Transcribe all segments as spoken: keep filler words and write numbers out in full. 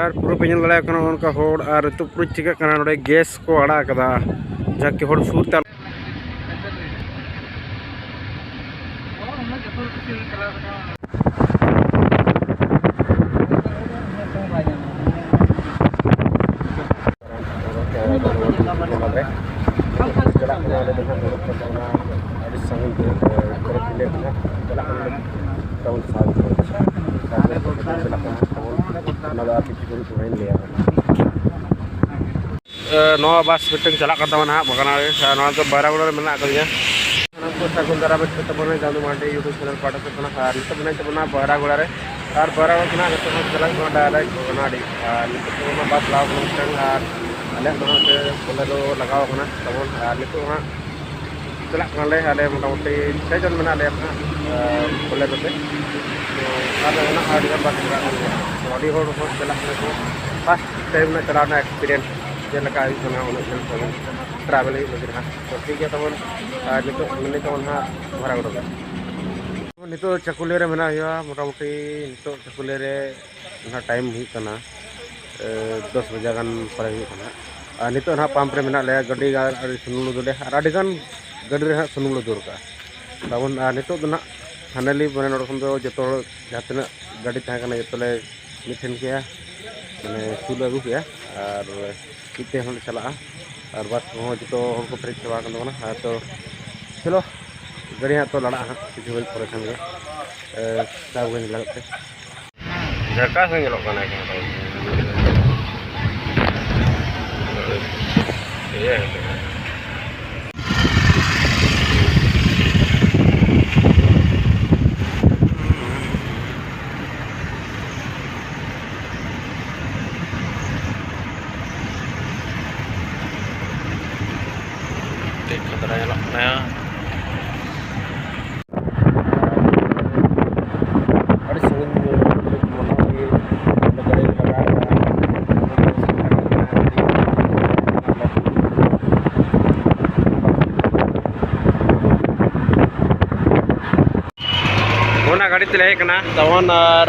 ᱟᱨ ᱯᱩᱨᱟᱹ ᱯᱮ ᱧᱮᱞ ᱫᱟᱲᱮᱭᱟᱜ ᱠᱟᱱᱟ ᱚᱱᱠᱟ ᱦᱚᱲ, ᱟᱨ ᱱᱤᱛᱚᱜ ᱯᱩᱨᱟᱹ ᱪᱤᱠᱟᱹᱜ ᱠᱟᱱᱟ, ᱱᱚᱰᱮ ᱜᱮᱥ ᱠᱚ ᱟᱲᱟᱜ ᱟᱠᱟᱫᱟ, ᱡᱟᱠᱤ ᱦᱚᱲ ᱥᱩᱨ ᱛᱮ ᱪᱟᱞᱟᱜ ᱠᱟᱱᱟ, ᱟᱞᱮ ᱫᱚ ᱱᱟᱦᱟᱜ ᱱᱚᱰᱮ ᱠᱷᱚᱱ ᱫᱚ ᱚᱱᱟ ᱟᱹᱰᱤ ᱥᱟᱺᱜᱤᱧ ᱛᱮ, ᱠᱚᱨᱮ ᱯᱤᱸᱰᱟᱹ ᱠᱷᱚᱱᱟᱜ ᱪᱟᱞᱟᱜ ᱠᱟᱱᱟ᱾ ᱛᱟᱵᱚᱱ ᱥᱟᱛ ᱠᱤᱞᱳᱢᱤᱴᱟᱨ, ᱥᱟᱛ ᱠᱤᱞᱳᱢᱤᱴᱟᱨ ᱪᱟᱞᱟᱜ ᱠᱟᱱᱟ ᱛᱟᱵᱚᱱ᱾ ᱚᱱᱟ ᱫᱚ ᱟᱨ ᱠᱤᱪᱷᱩ ᱜᱷᱟᱹᱲᱤᱡ ᱯᱚᱨᱮᱧ ᱞᱟᱹᱭᱟ᱾ ᱮ, ᱱᱚᱣᱟ ᱵᱟᱥ ᱢᱤᱫᱴᱟᱝ ᱪᱟᱞᱟᱜ ᱠᱟᱱ ᱛᱟᱵᱚᱱᱟ ᱦᱟᱸᱜ ᱵᱟᱜᱟᱱᱟᱲᱤ, ᱟᱨ ᱱᱚᱣᱟ ᱫᱚ ᱵᱟᱭᱨᱟᱜᱩᱲᱟ ᱨᱮ ᱢᱮᱱᱟᱜ ᱟᱠᱟᱫᱤᱧᱟ᱾ ᱥᱟᱱᱟᱢ ᱠᱚ ᱥᱟᱹᱜᱩᱱ ᱫᱟᱨᱟᱢ ᱯᱮ ᱛᱟᱵᱚᱱᱟ ᱡᱟᱢᱫᱩ ᱢᱟᱨᱰᱤ YouTube ᱪᱮᱱᱮᱞ ᱯᱟᱦᱴᱟ ᱥᱮᱫ ᱠᱷᱚᱱᱟᱜ᱾ ᱟᱨ ᱱᱤᱛᱚᱜ ᱢᱮᱱᱟᱧ ᱛᱟᱵᱚᱱᱟ ᱵᱟᱭᱨᱟᱜᱩᱲᱟ ᱨᱮ, ᱟᱨ ᱵᱟᱭᱨᱟᱜᱩᱲᱟ ᱠᱷᱚᱱᱟᱜ ᱱᱤᱛᱚᱜ ᱦᱚᱸ ᱪᱟᱞᱟᱜ ᱠᱟᱱᱟ direct ᱵᱟᱜᱟᱱᱟᱲᱤ᱾ ᱟᱨ ᱱᱤᱛᱚᱜ ᱫᱚ ᱚᱱᱟ ᱵᱟᱥ ᱞᱟᱜᱟᱣ ᱠᱟᱱᱟ ᱢᱤᱫᱴᱟᱝ, ᱟᱨ ᱟᱞᱮᱭᱟᱜ ᱫᱚ ᱦᱟᱸᱜ ᱵᱚᱞᱮᱨᱳ ᱞᱟᱜᱟᱣ ᱠᱟᱱᱟ ᱛᱟᱵᱚᱱ᱾ ᱟᱨ ᱱᱤᱛᱚᱜ ᱦᱟᱸᱜ ᱪᱟᱞᱟᱜ ᱠᱟᱱᱟᱞᱮ, ᱟᱞᱮ ᱢᱚᱴᱟᱢᱩᱴᱤ ᱪᱷᱚᱭ ᱡᱚᱱ ᱢᱮᱱᱟᱜ ᱞᱮᱭᱟ ᱦᱟᱸᱜ, ᱟᱨ ᱵᱚᱞᱮᱨᱳ ᱛᱮ᱾ ᱛᱚ ᱟᱨ ᱚᱱᱟ ᱟᱹᱰᱤ ᱜᱟᱱ ᱵᱟᱥ ᱪᱟᱞᱟᱜ ᱠᱟᱱ ᱜᱮᱭᱟ᱾ ᱛᱚ ᱟᱹᱰᱤ ᱦᱚᱲ ᱦᱚᱸ ᱪᱟᱞᱟᱜ ᱠᱟᱱᱟ ᱠᱚ, first time ᱨᱮᱱᱟᱜ ᱪᱟᱞᱟᱣ ᱨᱮᱱᱟᱜ experience ᱪᱮᱫ ᱞᱮᱠᱟ ᱦᱩᱭᱩᱜ ᱠᱟᱱᱟ ᱩᱱᱟᱹᱜ ᱡᱷᱟᱹᱞ travel ᱞᱟᱹᱜᱤᱫ ᱨᱮ ᱦᱟᱸᱜ᱾ ᱛᱚ ᱴᱷᱤᱠ ᱜᱮᱭᱟ ᱛᱟᱵᱚᱱ, ᱟᱨ ᱱᱤᱛᱚᱜ ᱢᱮᱱᱫᱟᱹᱧ ᱛᱟᱵᱚᱱ ᱦᱟᱸᱜ ᱵᱷᱟᱲᱟ ᱜᱚᱰᱟ ᱨᱮ᱾ ᱱᱤᱛᱚᱜ ᱪᱟᱹᱠᱩᱞᱤᱭᱟᱹ ᱨᱮ ᱢᱮᱱᱟᱜ ᱦᱩᱭᱩᱜᱼᱟ, ᱢᱚᱴᱟᱢᱩᱴᱤ ᱱᱤᱛᱚᱜ ᱪᱟᱹᱠᱩᱞᱤᱭᱟᱹ ᱨᱮ ᱚᱱᱟ time ᱦᱩᱭᱩᱜ ᱠᱟᱱᱟ, ᱮ, ᱫᱚᱥ ᱵᱟᱡᱟ ᱜᱟᱱ ᱯᱟᱨᱮ ᱦᱩᱭᱩᱜ ᱠᱟᱱᱟ᱾ ᱟᱨ ᱱᱤᱛᱚᱜ ᱱᱟᱦᱟᱜ pump ᱨᱮ ᱢᱮᱱᱟᱜ ᱞᱮᱭᱟ, ᱜᱟᱹᱰᱤ ᱟᱨ ᱟᱹᱰᱤ ᱥᱩᱱᱩᱢ ᱞᱮ ᱫᱩᱞᱮ, ᱟᱨ ᱟᱹᱰᱤ ᱜᱟᱱ ᱜᱟᱹᱰᱤ ᱨᱮ ᱦᱟᱸᱜ ᱥᱩᱱᱩᱢ ᱞᱮ ᱫᱩᱞ ᱠᱟᱜᱼᱟ᱾ ᱛᱟᱵᱚᱱ ᱟᱨ ᱱᱤᱛᱚᱜ ᱫᱚ ᱱᱟᱦᱟᱜ finally ᱢᱟᱱᱮ ᱱᱚᱰᱮ ᱠᱷᱚᱱ ᱫᱚ ᱡᱚᱛᱚ ᱦᱚᱲ ᱡᱟᱦᱟᱸ ᱛᱤᱱᱟᱹᱜ ᱜᱟᱹᱰᱤ ᱛᱟᱦᱮᱸ ᱠᱟᱱᱟ ᱡᱚᱛᱚ ᱞᱮ ᱢᱤᱫ ᱴᱷᱮᱱ ᱠᱮᱜᱼᱟ, ᱢᱟᱱᱮ ᱥᱩᱨ ᱞᱮ ᱟᱹᱜᱩ ᱠᱮᱜᱼᱟ᱾ ᱟᱨ ᱢᱤᱫ ᱛᱮ ᱦᱚᱸᱞᱮ ᱪᱟᱞᱟᱜᱼᱟ᱾ ᱟᱨ ᱵᱟᱥ ᱠᱚᱦᱚᱸ ᱡᱚᱛᱚ ᱦᱚᱲ ᱠᱚ ᱯᱮᱨᱮᱡ ᱪᱟᱵᱟ ᱟᱠᱟᱱ ᱛᱟᱵᱚᱱᱟ᱾ ᱟᱨ ᱛᱚ ᱪᱚᱞᱚ, ᱜᱟᱹᱰᱤ ᱦᱟᱸᱜ ᱛᱚ ᱞᱟᱲᱟᱜᱼᱟ ᱦᱟᱸᱜ ᱠᱤᱪᱷᱩ ᱜᱷᱟᱹᱲᱤᱡ ᱯᱚᱨᱮ ᱠᱷᱟᱱ ᱜᱮ᱾ ᱮ, ᱥᱟᱵ ᱜᱟᱹᱰᱤ ᱞᱟᱜᱟᱫ ᱛᱮ᱾ ᱡᱷᱟᱠᱟᱥ ᱜᱮ ᱧᱮᱞᱚᱜ ᱠᱟᱱᱟ ᱮᱠᱫᱚᱢ᱾ ᱤᱭᱟᱹ᱾ ᱴᱷᱤᱠ ᱠᱷᱟᱛᱨᱟ ᱧᱮᱞᱚᱜ ᱠᱟᱱᱟ᱾ ᱟᱹᱰᱤ ᱥᱟᱺᱜᱤᱧ ᱢᱚᱴᱟᱢᱩᱴᱤ ᱜᱟᱹᱰᱤ ᱞᱟᱜᱟᱣ ᱮᱫᱟ᱾ ᱜᱟᱹᱰᱤ ᱛᱮᱞᱮ ᱦᱮᱡ ᱠᱟᱱᱟ ᱛᱟᱵᱚᱱ, ᱟᱨ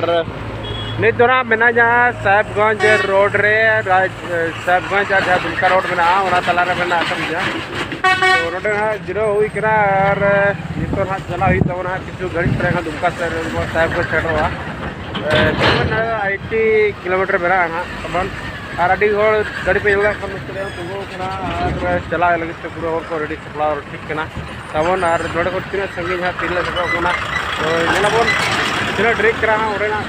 ᱱᱤᱛ ᱫᱚ ᱱᱟᱜ ᱢᱮᱱᱟᱜᱼᱟ ᱥᱟᱦᱮᱵᱽᱜᱚᱸᱡᱽ ᱨᱳᱰ ᱨᱮ, ᱨᱟᱡᱽ-, ᱥᱟᱦᱮᱵᱽᱜᱚᱸᱡᱽ ᱟᱨ ᱡᱟᱦᱟᱸ ᱫᱩᱢᱠᱟ ᱨᱳᱰ ᱢᱮᱱᱟᱜᱼᱟ, ᱚᱱᱟ ᱛᱟᱞᱟ ᱨᱮ ᱢᱮᱱᱟᱜ ᱟᱠᱟᱫ ᱞᱤᱧᱟ᱾ ᱛᱚ, ᱱᱚᱰᱮ ᱦᱟᱸᱜ ᱡᱤᱨᱟᱹᱣ ᱦᱩᱭ ᱠᱟᱱᱟ, ᱟᱨ ᱱᱤᱛᱚᱜ ᱦᱟᱸᱜ ᱪᱟᱞᱟᱜ ᱦᱩᱭᱩᱜ ᱛᱟᱵᱚᱱᱟ ᱦᱟᱸᱜ ᱠᱤᱪᱷᱩ ᱜᱷᱟᱹᱲᱤᱡ ᱯᱚᱨᱮ ᱦᱟᱸᱜ ᱫᱩᱢᱠᱟ ᱥᱮᱫ ᱥᱟᱦᱮᱵᱽᱜᱚᱸᱡᱽ ᱥᱮᱴᱮᱨᱚᱜᱼᱟ᱾ ᱮ, ᱛᱚᱵᱮ ᱱᱟᱜ ᱟᱴᱴᱤ ᱠᱤᱞᱳᱢᱤᱴᱟᱨ ᱢᱮᱱᱟᱜᱼᱟ ᱦᱟᱸᱜ ᱛᱟᱵᱚᱱ, ᱟᱨ ᱟᱹᱰᱤ ᱦᱚᱲ ᱜᱟᱹᱰᱤ ᱯᱮ ᱧᱮᱞ ᱫᱟᱲᱮᱭᱟᱜ ᱠᱷᱟᱱ ᱱᱚᱛᱮ ᱨᱮ ᱛᱤᱸᱜᱩ ᱟᱠᱟᱱᱟ, ᱟᱨ ᱪᱟᱞᱟᱜ ᱞᱟᱹᱜᱤᱫ ᱛᱮ ᱯᱩᱨᱟᱹ ᱦᱚᱲ ᱠᱚ ᱨᱮᱰᱤ ᱥᱟᱯᱲᱟᱣ ᱴᱷᱤᱠ ᱠᱟᱱᱟ ᱛᱟᱵᱚᱱ᱾ ᱟᱨ ᱱᱚᱰᱮ ᱠᱷᱚᱱ ᱛᱤᱱᱟᱹᱜ ᱥᱟᱺᱜᱤᱧ ᱦᱟᱸᱜ ᱛᱤᱱᱟᱹᱜ ᱥᱮᱴᱮᱨᱚᱜ ᱠᱟᱱᱟ, ᱛᱚ ᱧᱮᱞᱟᱵᱚᱱ ᱛᱤᱱᱟᱹᱜ ᱰᱮᱨᱤᱜ ᱠᱟᱱᱟ ᱦᱟᱸᱜ ᱚᱸᱰᱮᱱᱟᱜ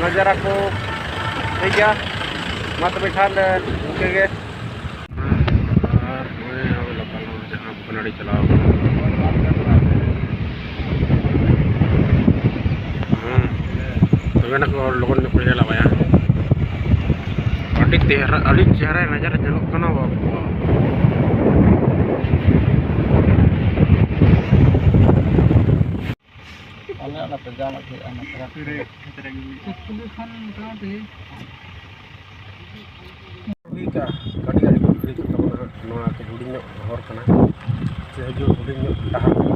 ᱱᱟᱡᱟᱨᱟ ᱠᱚ᱾ ᱴᱷᱤᱠ ᱜᱮᱭᱟ, ᱢᱟ ᱛᱚᱵᱮ ᱠᱷᱟᱱ ᱤᱱᱠᱟᱹ ᱜᱮ᱾ ᱟᱨ ᱱᱚᱜᱼᱚᱭ ᱟᱵᱚ ᱞᱳᱠᱟᱞ ᱦᱚᱲ ᱡᱟᱦᱟᱸ ᱵᱷᱚᱜᱽᱱᱟᱰᱤ ᱪᱟᱞᱟᱣ ᱠᱟᱱᱟ᱾ ᱦᱮᱸ, ᱛᱚᱵᱮ ᱱᱟᱠᱚ ᱦᱚᱲ ᱞᱚᱜᱚᱱ ᱧᱚᱜ ᱠᱚ ᱧᱮᱞᱟ ᱵᱟᱭᱟ᱾ ᱟᱹᱰᱤ ᱪᱮᱦᱨᱟ, ᱟᱹᱰᱤ ᱪᱮᱦᱨᱟ ᱱᱟᱡᱟᱨᱟ ᱧᱮᱞᱚᱜ ᱠᱟᱱᱟ ᱵᱟᱵᱟ᱾ ᱟᱞᱮ ᱚᱱᱟ ᱯᱮ ᱡᱟᱢ ᱟᱹᱜᱩᱭᱮᱫᱼᱟ, ᱚᱱᱟ ᱛᱚᱨᱟ᱾ ᱠᱩᱞᱦᱤ ᱠᱷᱚᱱ ᱢᱚᱴᱟᱢᱩᱴᱤ ᱦᱩᱭ ᱠᱟᱜᱼᱟ, ᱜᱟᱹᱰᱤ ᱟᱹᱰᱤ ᱠᱚ ᱵᱷᱤᱲ ᱠᱚᱜ ᱛᱟᱵᱚᱱᱟ ᱦᱟᱸᱜ᱾ ᱱᱚᱣᱟ ᱠᱟᱹᱡ ᱦᱩᱰᱤᱧ ᱧᱚᱜ ᱦᱚᱨ ᱠᱟᱱᱟ, ᱥᱮ ᱦᱤᱡᱩᱜ ᱦᱩᱰᱤᱧ ᱧᱚᱜ ᱰᱟᱦᱟᱨ ᱠᱟᱱᱟ᱾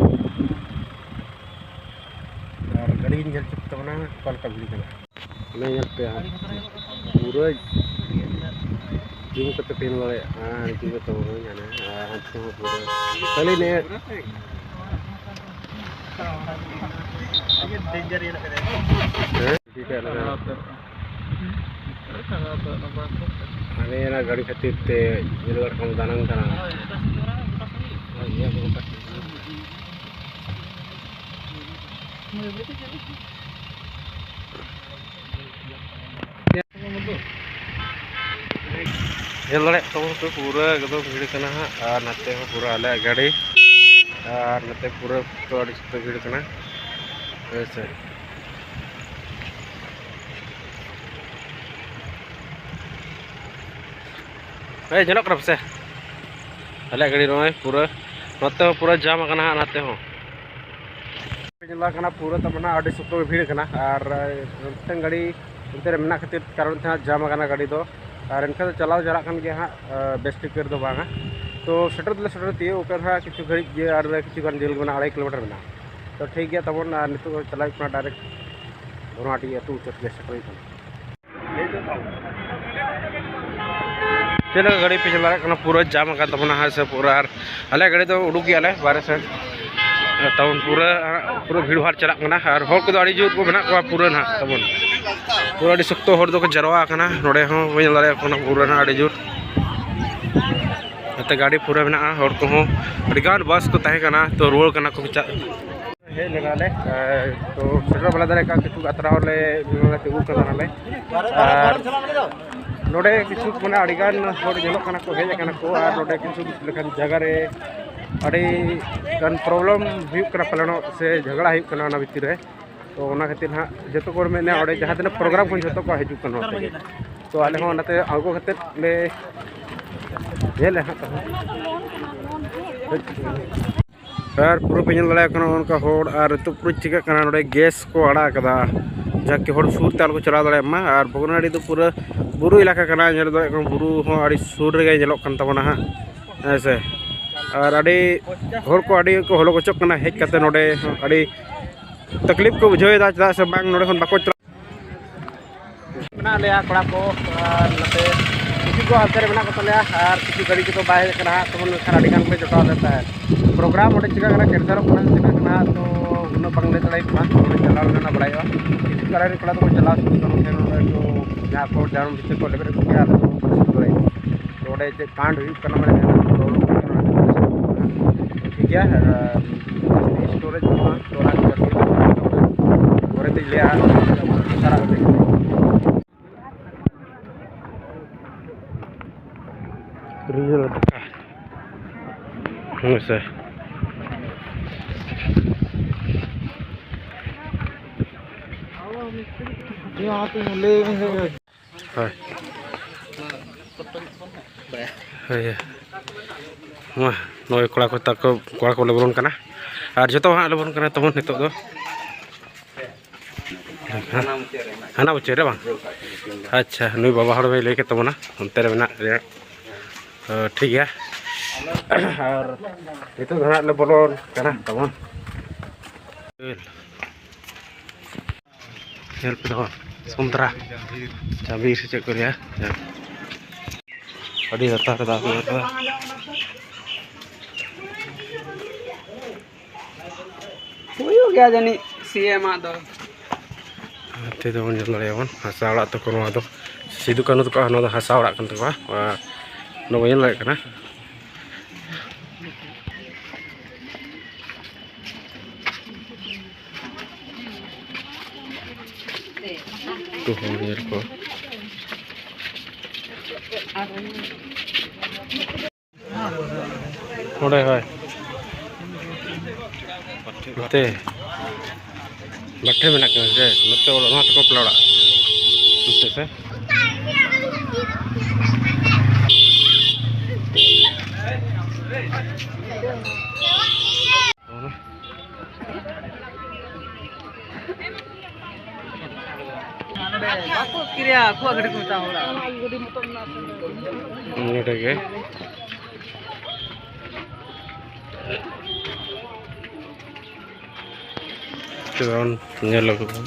ᱟᱨ ᱜᱟᱹᱰᱤ ᱧᱮᱞ ᱪᱮᱫ ᱛᱟᱵᱚᱱᱟ ᱚᱠᱟ ᱞᱮᱠᱟ ᱵᱷᱤᱲ ᱠᱟᱱᱟ᱾ ᱚᱱᱮ ᱧᱮᱞ ᱯᱮ ᱦᱟᱸᱜ, ᱯᱩᱨᱟᱹ ᱡᱩᱢ ᱠᱟᱛᱮ ᱯᱮ ᱧᱮᱞ ᱫᱟᱲᱮᱭᱟᱜᱼᱟ᱾ ᱦᱟᱱᱛᱮ ᱡᱩᱢ ᱠᱟᱛᱮ ᱵᱚᱱ ᱧᱮᱞᱟ᱾ ᱟᱨ ᱦᱟᱱᱛᱮ ᱦᱚᱸ ᱯᱩᱨᱟᱹ ᱠᱷᱟᱹᱞᱤ ᱱᱮ ᱦᱮᱸ? ᱦᱟᱱᱮ ᱚᱱᱟ ᱜᱟᱹᱰᱤ ᱠᱷᱟᱹᱛᱤᱨ ᱛᱮ ᱧᱮᱞ ᱫᱟᱲᱮᱭᱟᱜ ᱠᱟᱱᱟ ᱫᱟᱱᱟᱝ ᱠᱟᱱᱟ᱾ ᱧᱮᱞ ᱫᱟᱲᱮᱭᱟᱜ ᱛᱟᱵᱚᱱ ᱯᱮ ᱯᱩᱨᱟᱹ ᱮᱠᱫᱚᱢ ᱵᱷᱤᱲ ᱠᱟᱱᱟ ᱦᱟᱸᱜ, ᱟᱨ ᱱᱚᱛᱮ ᱦᱚᱸ ᱯᱩᱨᱟᱹ ᱟᱞᱮᱭᱟᱜ ᱜᱟᱹᱰᱤ, ᱟᱨ ᱱᱚᱛᱮ ᱯᱩᱨᱟᱹ ᱛᱚ ᱟᱹᱰᱤ ᱥᱚᱠᱛᱚ ᱵᱷᱤᱲ ᱠᱟᱱᱟ᱾ ᱦᱳᱭ ᱥᱮ᱾ ᱦᱮᱸ, ᱧᱮᱞᱚᱜ ᱠᱟᱱᱟ ᱯᱟᱥᱮ? ᱟᱞᱮᱭᱟᱜ ᱜᱟᱹᱰᱤ ᱱᱚᱜᱼᱚᱭ ᱯᱩᱨᱟᱹ, ᱱᱚᱛᱮ ᱦᱚᱸ ᱯᱩᱨᱟᱹ ᱡᱟᱢ ᱟᱠᱟᱱᱟ ᱦᱟᱸᱜ, ᱱᱚᱛᱮ ᱦᱚᱸ᱾ ᱧᱮᱞᱚᱜ ᱠᱟᱱᱟ ᱯᱩᱨᱟᱹ ᱛᱟᱨ ᱢᱟᱱᱮ ᱟᱹᱰᱤ ᱥᱚᱠᱛᱚ ᱜᱮ ᱵᱷᱤᱲ ᱠᱟᱱᱟ, ᱟᱨ ᱢᱤᱫᱴᱟᱝ ᱜᱟᱹᱰᱤ ᱚᱱᱛᱮ ᱨᱮ ᱢᱮᱱᱟᱜ ᱠᱷᱟᱹᱛᱤᱨ ᱠᱟᱨᱚᱱ ᱛᱮ ᱦᱟᱸᱜ ᱡᱟᱢ ᱟᱠᱟᱱᱟ ᱜᱟᱹᱰᱤ ᱫᱚ᱾ ᱟᱨ ᱮᱱᱠᱷᱟᱱ ᱫᱚ ᱪᱟᱞᱟᱣ ᱪᱟᱞᱟᱜ ᱠᱟᱱ ᱜᱮᱭᱟ ᱦᱟᱸᱜ, ᱵᱮᱥ ᱴᱷᱤᱠ ᱫᱚ ᱵᱟᱝᱟ᱾ ᱛᱚ ᱥᱮᱴᱮᱨ ᱫᱚᱞᱮ ᱥᱮᱴᱮᱨ ᱛᱤᱭᱳᱜ ᱠᱟᱱᱟ ᱦᱟᱸᱜ, ᱠᱤᱪᱷᱩ ᱜᱷᱟᱹᱲᱤᱡ ᱜᱮ, ᱟᱨ ᱠᱤᱪᱷᱩ ᱜᱟᱱ ᱡᱷᱟᱹᱞ ᱢᱮᱱᱟᱜᱼᱟ, ᱟᱲᱟᱭ ᱠᱤᱞᱳᱢᱤᱴᱟᱨ ᱢᱮᱱᱟᱜᱼᱟ᱾ ᱛᱚ ᱴᱷᱤᱠ ᱜᱮᱭᱟ ᱛᱟᱵᱚᱱ, ᱟᱨ ᱱᱤᱛᱚᱜ ᱫᱚ ᱪᱟᱞᱟᱣ ᱦᱩᱭᱩᱜ ᱠᱟᱱᱟ direct ᱫᱷᱚᱨᱚᱱᱟᱴᱤ ᱟᱹᱛᱩ ᱩᱛᱟᱹᱨ ᱜᱮ ᱥᱮᱴᱮᱨ ᱦᱩᱭ ᱠᱟᱱᱟ᱾ ᱪᱮᱫ ᱞᱮᱠᱟ ᱜᱟᱹᱰᱤ ᱯᱮ ᱧᱮᱞ ᱫᱟᱲᱮᱭᱟᱜ ᱠᱟᱱᱟ, ᱯᱩᱨᱟᱹ ᱡᱟᱢ ᱟᱠᱟᱱ ᱛᱟᱵᱚᱱᱟ ᱦᱟᱸᱜ ᱥᱮ ᱯᱩᱨᱟᱹ᱾ ᱟᱨ ᱟᱞᱮ ᱜᱟᱹᱰᱤ ᱫᱚ ᱩᱰᱩᱠ ᱜᱮᱭᱟᱞᱮ ᱵᱟᱦᱨᱮ ᱥᱮᱱ ᱴᱟᱣᱩᱱ, ᱯᱩᱨᱟᱹ ᱯᱩᱨᱟᱹ ᱵᱷᱤᱲ ᱵᱷᱟᱲ ᱪᱟᱞᱟᱜ ᱠᱟᱱᱟ᱾ ᱟᱨ ᱦᱚᱲ ᱠᱚᱫᱚ ᱟᱹᱰᱤ ᱡᱳᱨ ᱠᱚ ᱢᱮᱱᱟᱜ ᱠᱚᱣᱟ ᱯᱩᱨᱟᱹ ᱱᱟᱦᱟᱜ ᱛᱟᱵᱚᱱ, ᱯᱩᱨᱟᱹ ᱟᱹᱰᱤ ᱥᱚᱠᱛᱚ ᱦᱚᱲ ᱫᱚᱠᱚ ᱡᱟᱨᱣᱟ ᱟᱠᱟᱱᱟ ᱱᱚᱰᱮ ᱦᱚᱸ, ᱵᱟᱹᱧ ᱧᱮᱞ ᱫᱟᱲᱮᱭᱟᱜ ᱠᱟᱱᱟ ᱯᱩᱨᱟᱹ ᱱᱟᱦᱟᱜ ᱟᱹᱰᱤ ᱡᱳᱨ᱾ ᱱᱚᱛᱮ ᱜᱟᱹᱰᱤ ᱯᱩᱨᱟᱹ ᱢᱮᱱᱟᱜᱼᱟ, ᱦᱚᱲ ᱠᱚᱦᱚᱸ ᱟᱹᱰᱤ ᱜᱟᱱ ᱵᱟᱥ ᱠᱚ ᱛᱟᱦᱮᱸ ᱠᱟᱱᱟ, ᱛᱚ ᱨᱩᱣᱟᱹᱲ ᱠᱟᱱᱟ ᱠᱚ ᱪᱟ-, ᱦᱮᱡ ᱞᱮᱱᱟᱞᱮ᱾ ᱟᱨ ᱛᱚ ᱥᱮᱴᱮᱨ ᱵᱟᱞᱟ ᱫᱟᱲᱮ ᱠᱟᱜ ᱠᱤᱪᱷᱩ ᱟᱛᱨᱟ ᱦᱚᱲᱞᱮ ᱛᱤᱸᱜᱩ ᱠᱟᱱᱟ ᱱᱟᱞᱮ᱾ ᱟᱨ ᱱᱚᱰᱮ ᱠᱤᱪᱷᱩ ᱢᱟᱱᱮ ᱟᱹᱰᱤᱜᱟᱱ ᱦᱚᱲ ᱧᱮᱞᱚᱜ ᱠᱟᱱᱟ ᱠᱚ, ᱦᱮᱡ ᱟᱠᱟᱱᱟ ᱠᱚ᱾ ᱟᱨ ᱱᱚᱰᱮ ᱠᱤᱪᱷᱩ ᱞᱮᱠᱟᱱ ᱡᱟᱭᱜᱟ ᱨᱮ ᱟᱹᱰᱤ ᱜᱟᱱ problem ᱦᱩᱭᱩᱜ ᱠᱟᱱᱟ ᱯᱟᱞᱮᱱᱚᱜ, ᱥᱮ ᱡᱷᱟᱜᱽᱲᱟ ᱦᱩᱭᱩᱜ ᱠᱟᱱᱟ ᱚᱱᱟ ᱵᱷᱤᱛᱤᱨ ᱨᱮ᱾ ᱛᱚ ᱚᱱᱟ ᱠᱷᱟᱹᱛᱤᱨ ᱦᱟᱸᱜ ᱡᱚᱛᱚ ᱠᱚ ᱢᱮᱱᱟ ᱚᱸᱰᱮ ᱡᱟᱦᱟᱸ ᱛᱤᱱᱟᱹᱜ program ᱠᱚ ᱡᱚᱛᱚ ᱠᱚ ᱦᱤᱡᱩᱜ ᱠᱟᱱᱟ ᱱᱚᱛᱮ ᱜᱮ᱾ ᱛᱚ ᱟᱞᱮ ᱦᱚᱸ ᱚᱱᱟᱛᱮ ᱟᱬᱜᱚ ᱠᱟᱛᱮᱫ ᱞᱮ ᱧᱮᱞᱟ ᱦᱟᱸᱜ ᱛᱟᱦᱚᱞᱮ᱾ ᱟᱨ ᱯᱩᱨᱟᱹ ᱯᱮ ᱧᱮᱞ ᱫᱟᱲᱮᱭᱟᱜ ᱠᱟᱱᱟ ᱚᱱᱠᱟ ᱦᱚᱲ, ᱟᱨ ᱱᱤᱛᱚᱜ ᱯᱩᱨᱟᱹ ᱪᱤᱠᱟᱹᱜ ᱠᱟᱱᱟ, ᱱᱚᱰᱮ gas ᱠᱚ ᱟᱲᱟᱜ ᱟᱠᱟᱫᱟ, ᱡᱟᱠᱤ ᱦᱚᱲ ᱥᱩᱨ ᱛᱮ ᱟᱞᱚ ᱠᱚ ᱪᱟᱞᱟᱣ ᱫᱟᱲᱮᱭᱟᱜ ᱢᱟ᱾ ᱟᱨ ᱵᱷᱚᱜᱽᱱᱟᱰᱤ ᱫᱚ ᱯᱩᱨᱟᱹ ᱵᱩᱨᱩ ᱮᱞᱟᱠᱟ ᱠᱟᱱᱟ, ᱧᱮᱞ ᱫᱟᱲᱮᱭᱟᱜ ᱠᱟᱱᱟ ᱵᱩᱨᱩ ᱦᱚᱸ ᱟᱹᱰᱤ ᱥᱩᱨ ᱨᱮᱜᱮ ᱧᱮᱞᱚᱜ ᱠᱟᱱ ᱛᱟᱵᱚᱱᱟ ᱦᱟᱸᱜ, ᱦᱮᱸ ᱥᱮ᱾ ᱟᱨ ᱟᱹᱰᱤ ᱦᱚᱲ ᱠᱚ ᱟᱹᱰᱤ ᱠᱚ ᱦᱚᱞᱚ ᱜᱚᱪᱚᱜ ᱠᱟᱱᱟ ᱦᱮᱡ ᱠᱟᱛᱮ ᱱᱚᱰᱮ ᱟᱹᱰᱤ ᱛᱟᱠᱞᱤᱯ ᱠᱚ ᱵᱩᱡᱷᱟᱹᱣ ᱮᱫᱟ, ᱪᱮᱫᱟᱜ ᱥᱮ ᱵᱟᱝ ᱱᱚᱰᱮ ᱠᱷᱚᱱ ᱵᱟᱠᱚ ᱪᱟᱞᱟᱜ ᱢᱮᱱᱟᱜ ᱞᱮᱭᱟ ᱠᱚᱲᱟ ᱠᱚ, ᱟᱨ ᱱᱚᱛᱮ ᱠᱤᱪᱷᱩ ᱠᱚ ᱦᱟᱱᱛᱮ ᱨᱮ ᱢᱮᱱᱟᱜ ᱠᱚ ᱛᱟᱞᱮᱭᱟ, ᱟᱨ ᱠᱤᱪᱷᱩ ᱜᱟᱹᱰᱤ ᱠᱚᱫᱚ ᱵᱟᱭ ᱦᱮᱡ ᱟᱠᱟᱱᱟ ᱦᱟᱸᱜ, ᱛᱮᱢᱚᱱ ᱢᱮᱱᱠᱷᱟᱱ ᱟᱹᱰᱤ ᱜᱟᱱ ᱜᱮ ᱡᱚᱴᱟᱣ ᱞᱮᱱ ᱛᱟᱦᱮᱸᱫ᱾ Program ᱚᱸᱰᱮ ᱪᱤᱠᱟᱹᱜ ᱠᱟᱱᱟ, cancel ᱚᱜ ᱠᱟᱱᱟ ᱪᱤᱠᱟᱹᱜ ᱠᱟᱱᱟ ᱦᱟᱸᱜ, ᱛᱚ ᱩᱱᱟᱹᱜ ᱵᱟᱝ ᱞᱟᱹᱭ ᱫᱟᱲᱮᱭᱟᱜ ᱠᱟᱱᱟ᱾ ᱚᱸᱰᱮ ᱪᱟᱞᱟᱣ ᱞᱮᱱᱟ ᱵᱟᱲᱟᱭᱚᱜᱼᱟ᱾ ᱠᱤᱪᱷᱩ ᱜᱟᱹᱰᱤ ᱨᱮᱱ ᱠᱚᱲᱟ ᱫᱚᱠᱚ ᱪᱟᱞᱟᱣ ᱥᱩᱨᱩᱜ ᱠᱟᱱᱟ, ᱥᱮ ᱱᱚᱰᱮ ᱠᱚ ᱡᱟᱦᱟᱸ ᱠᱚ ᱡᱟᱦᱟᱸ ᱵᱷᱤᱛᱤᱨ ᱠᱚ ᱞᱮᱵᱮᱫ ᱠᱚᱜᱮᱭᱟ, ᱟᱞᱮ ᱫᱚ ᱵᱟᱞᱮ ᱥᱩᱨ ᱫᱟᱲᱮᱭᱟᱜᱼᱟ᱾ ᱛᱚ ᱚᱸᱰᱮ ᱪᱮᱫ ᱠᱟᱸᱰ ᱦᱩᱭᱩᱜ ᱠᱟᱱᱟ, ᱢᱟᱱᱮ ᱡᱟᱦᱟᱱᱟᱜ problem ᱦᱩᱭᱩᱜ ᱠᱟᱱᱟ, ᱴᱷᱤᱠ ᱜᱮᱭᱟ᱾ ᱟᱨ storage ᱵᱟᱹᱱᱩᱜᱼᱟ, ᱛᱚ ᱚᱱᱟ ᱠᱚ ᱯᱚᱨᱮ ᱛᱮᱧ ᱞᱟᱹᱭᱟ᱾ ᱦᱮᱸ ᱥᱮ᱾ ᱦᱳᱭ᱾ ᱦᱳᱭ᱾ ᱢᱟ, ᱱᱚᱜᱼᱚᱭ ᱠᱚᱲᱟ ᱠᱚ ᱛᱟᱠᱚ, ᱠᱚᱲᱟ ᱠᱚ ᱞᱮ ᱵᱚᱞᱚᱱ ᱠᱟᱱᱟ᱾ ᱟᱨ ᱡᱚᱛᱚ ᱦᱟᱸᱜ ᱞᱮ ᱵᱚᱞᱚᱱ ᱠᱟᱱᱟ ᱛᱟᱵᱚᱱ ᱱᱤᱛᱚᱜ ᱫᱚ᱾ ᱦᱟᱱᱟ ᱢᱩᱪᱟᱹᱫ ᱨᱮ ᱵᱟᱝ? ᱟᱪᱪᱷᱟ, ᱱᱩᱭ ᱵᱟᱵᱟ ᱦᱚᱲ ᱵᱟᱭ ᱞᱟᱹᱭ ᱠᱮᱫ ᱛᱟᱵᱚᱱᱟ, ᱚᱱᱛᱮ ᱨᱮ ᱢᱮᱱᱟᱜ ᱨᱮᱭᱟᱜ᱾ ᱛᱚ, ᱴᱷᱤᱠ ᱜᱮᱭᱟ᱾ ᱟᱨ ᱱᱤᱛᱚᱜ ᱫᱚ ᱦᱟᱸᱜ ᱞᱮ ᱵᱚᱞᱚᱱ ᱠᱟᱱᱟ ᱛᱟᱵᱚᱱ᱾ ᱧᱮᱞ ᱯᱮ ᱱᱚᱣᱟ ᱥᱩᱱᱫᱽᱨᱟ ᱡᱟᱢᱵᱤᱨ ᱥᱮ ᱪᱮᱫ ᱠᱚ ᱞᱟᱹᱭᱟ, ᱟᱹᱰᱤ ᱞᱟᱛᱟᱨ ᱨᱮ ᱫᱟᱜ ᱢᱮᱱᱟᱜ ᱠᱟᱫᱟ᱾ ᱦᱩᱭᱩᱜ ᱜᱮᱭᱟ ᱡᱟᱹᱱᱤᱡ ᱥᱤ ᱮᱢᱟᱜ ᱫᱚ᱾ ᱱᱚᱛᱮ ᱫᱚᱵᱚᱱ ᱧᱮᱞ ᱫᱟᱲᱮᱭᱟᱜᱼᱟ ᱵᱚᱱ ᱦᱟᱥᱟ ᱚᱲᱟᱜ ᱛᱟᱠᱚ, ᱱᱚᱣᱟ ᱫᱚ ᱥᱤᱫᱩ ᱠᱟᱹᱱᱦᱩ ᱛᱟᱠᱚᱣᱟᱜ, ᱱᱚᱣᱟ ᱫᱚ ᱦᱟᱥᱟ ᱚᱲᱟᱜ ᱠᱟᱱ ᱛᱟᱠᱚᱣᱟ᱾ ᱟᱨ ᱱᱚᱣᱟ ᱵᱚᱱ ᱧᱮᱞ ᱫᱟᱲᱮᱭᱟᱜ ᱠᱟᱱᱟ᱾ ᱩᱱᱠᱩ ᱦᱚᱸ ᱧᱮᱞ ᱠᱚ᱾ ᱚᱸᱰᱮ ᱦᱳᱭ᱾ ᱱᱚᱛᱮ ᱵᱟᱴᱷᱮ ᱢᱮᱱᱟᱜ ᱠᱟᱱᱟ ᱥᱮ? ᱱᱚᱛᱮ ᱚᱲᱟᱜ, ᱱᱚᱣᱟ ᱛᱟᱠᱚ ᱵᱟᱯᱞᱟ ᱚᱲᱟᱜ᱾ ᱱᱚᱛᱮ ᱥᱮ? ᱵᱟᱠᱚ ᱠᱤᱨᱤᱭᱟ, ᱟᱠᱚᱣᱟᱜ ᱜᱟᱹᱰᱤ ᱠᱚ ᱢᱮᱛᱟᱜᱼᱟ ᱦᱚᱲᱟᱜ᱾ ᱱᱚᱰᱮ ᱜᱮ᱾ ᱪᱚᱞᱚᱱ ᱧᱮᱞ ᱟᱹᱜᱩ ᱵᱚᱱ᱾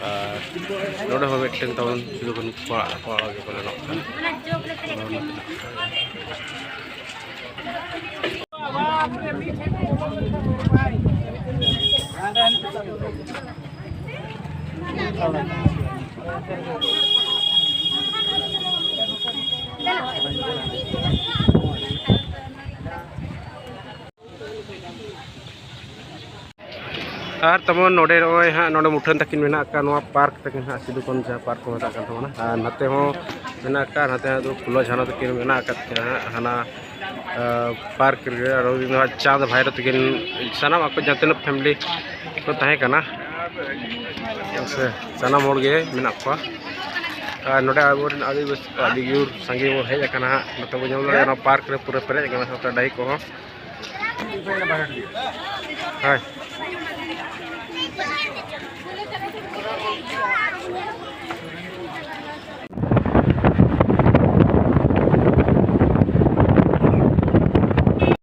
ᱟᱨ ᱱᱚᱰᱮ ᱦᱚᱸ ᱢᱤᱫᱴᱮᱱ ᱛᱟᱵᱚᱱ ᱥᱤᱫᱩ ᱠᱟᱹᱱᱦᱩ ᱠᱚᱲᱟ, ᱠᱚᱲᱟ ᱜᱮ ᱵᱚᱞᱮ ᱱᱚᱜ ᱠᱟᱱᱟ᱾ ᱟᱨ ᱛᱟᱵᱚᱱ ᱱᱚᱰᱮ ᱱᱚᱜᱼᱚᱭ ᱦᱟᱸᱜ ᱱᱚᱰᱮ ᱢᱩᱴᱷᱟᱹᱱ ᱛᱟᱹᱠᱤᱱ ᱢᱮᱱᱟᱜ ᱟᱠᱟᱫ ᱱᱚᱣᱟ ᱯᱟᱨᱠ ᱛᱟᱹᱠᱤᱱ ᱦᱟᱸᱜ, ᱥᱤᱫᱩ ᱠᱟᱹᱱᱦᱩ ᱡᱟᱦᱟᱸ ᱯᱟᱨᱠ ᱠᱚ ᱢᱮᱛᱟᱜ ᱠᱟᱱ ᱛᱟᱵᱚᱱᱟ᱾ ᱟᱨ ᱱᱚᱛᱮ ᱦᱚᱸ ᱢᱮᱱᱟᱜ ᱟᱠᱟᱫ, ᱱᱚᱛᱮ ᱦᱚᱸ ᱯᱷᱩᱞᱳ ᱡᱷᱟᱱᱚ ᱛᱟᱹᱠᱤᱱ ᱢᱮᱱᱟᱜ ᱟᱠᱟᱫ ᱠᱤᱱᱟ ᱦᱟᱸᱜ ᱦᱟᱱᱟ, ᱟᱨ ᱯᱟᱨᱠ ᱨᱮᱜᱮ᱾ ᱟᱨ ᱩᱱᱤ ᱫᱚ ᱦᱟᱸᱜ ᱪᱟᱸᱫᱽ ᱵᱷᱟᱭᱨᱳ ᱛᱟᱹᱠᱤᱱ, ᱥᱟᱱᱟᱢ ᱟᱠᱚ ᱡᱟᱦᱟᱸ ᱛᱤᱱᱟᱹᱜ ᱯᱷᱮᱢᱤᱞᱤ ᱠᱚ ᱛᱟᱦᱮᱸ ᱠᱟᱱᱟ, ᱥᱮ ᱥᱟᱱᱟᱢ ᱦᱚᱲ ᱜᱮ ᱢᱮᱱᱟᱜ ᱠᱚᱣᱟ᱾ ᱟᱨ ᱱᱚᱰᱮ ᱟᱵᱚᱨᱮᱱ ᱟᱹᱰᱤ ᱵᱮᱥ, ᱟᱹᱰᱤ ᱡᱳᱨ ᱥᱟᱸᱜᱮ ᱵᱚᱱ ᱦᱮᱡ ᱟᱠᱟᱱᱟ ᱦᱟᱸᱜ᱾ ᱱᱚᱛᱮ ᱵᱚᱱ ᱧᱮᱞ ᱫᱟᱲᱮᱭᱟᱜᱼᱟ, ᱱᱚᱣᱟ ᱯᱟᱨᱠ ᱨᱮ ᱯᱩᱨᱟᱹ ᱯᱮᱨᱮᱡ ᱟᱠᱟᱱᱟ ᱥᱟᱶᱛᱮ ᱰᱟᱹᱦᱤ ᱠᱚᱦᱚᱸ᱾ ᱦᱳᱭ᱾